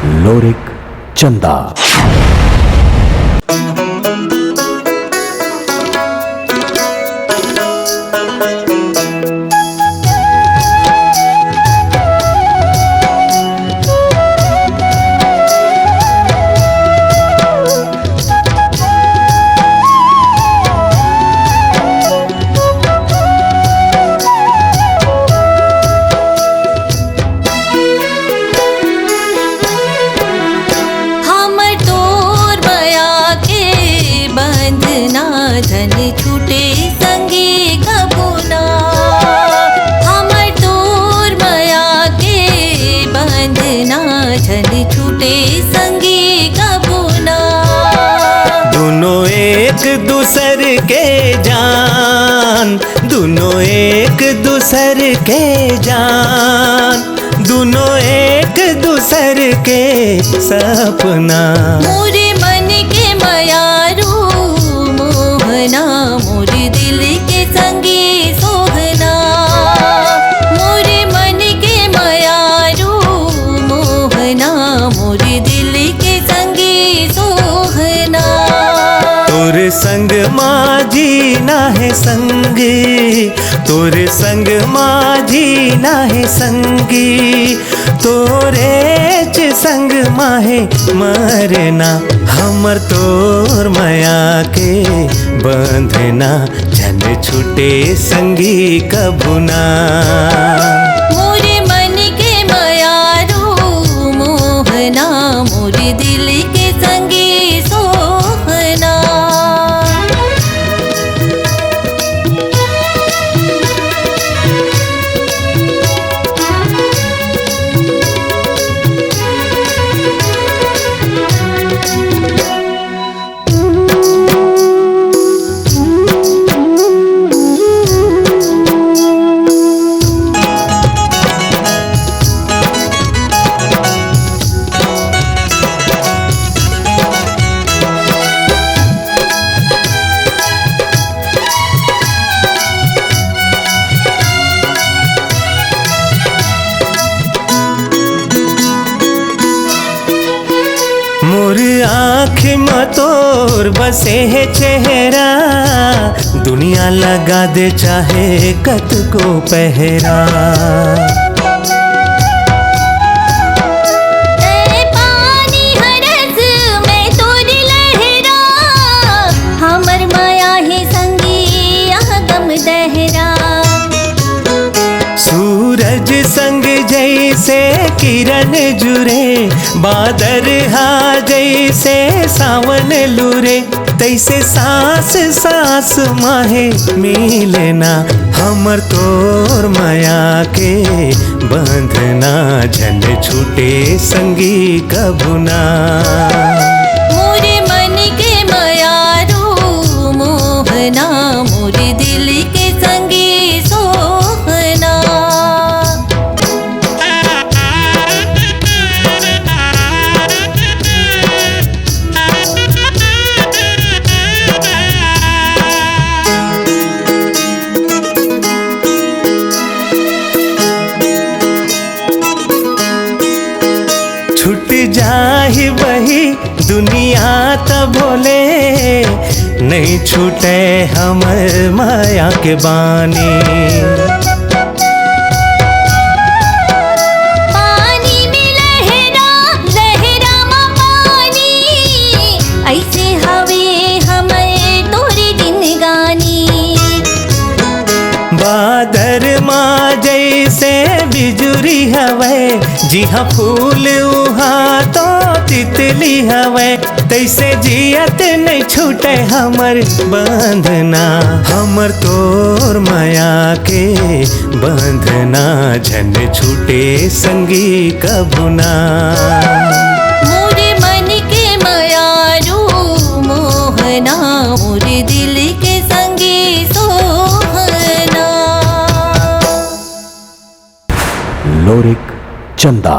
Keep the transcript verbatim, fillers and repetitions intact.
लोरिक चंदा। हमर तोर मया के बंधना झन छूटे संगी कबू ना। हमर तोर मया के बंधना झन छूटे संगी कबू ना। दुनो एक दूसर के जान, दुनो एक दूसर के जान, दुनो एक दूसर के सपना। मोरे मन के मयारू मोहना, मोरे दिल के संगी सोहना। मोरे मन के मयारू मोहना, मोरे दिल के संगी सोहना। तोर संग मा जीना हे संगी, तोर संग मा जीना हे संगी, तोरेच संग मा हे मरना। हमर तोर मया के बंधना झन छूटे संगी कबू ना। मोरे मन के मयारू मोहना, मोरे दिल के संगी सोहना। मोर आँख म तोर बसे हे चेहरा, दुनिया लगा दे चाहे कतको पहरा। तै पानी हरस, मैं तोर लहरा, हमर मया हे संगी अगम दहरा। सूरज संग जैसे किरण जुरे, बादर हा जैसे सावन लुरे, तैसे सांस सांस माहे मिलना। हमर तोर मया के बंधना, झन छूटे संगी कबू ना। मोरे मन के मयारू मोहना, मोरे दिल के संगी सोहना। छूट जाही बही दुनिया त भोले, नहीं छूटे हमर मया के बानी। पानी में लहरा, लहरा मा पानी, ऐसे हवे हमर तोरे जिनगानी। बादर मा जैसे बिजुरी हवे, जिहाँ फूल उहाँ तो तितली हवे, तैसे जियत नहीं छूटे हमर बंधना। हमर तोर मया के बंधना, झन छूटे संगी कबू ना। मोरे मन के मयारू मोहना, मोरे दिल के संगी सोहना। लोरिक चंदा।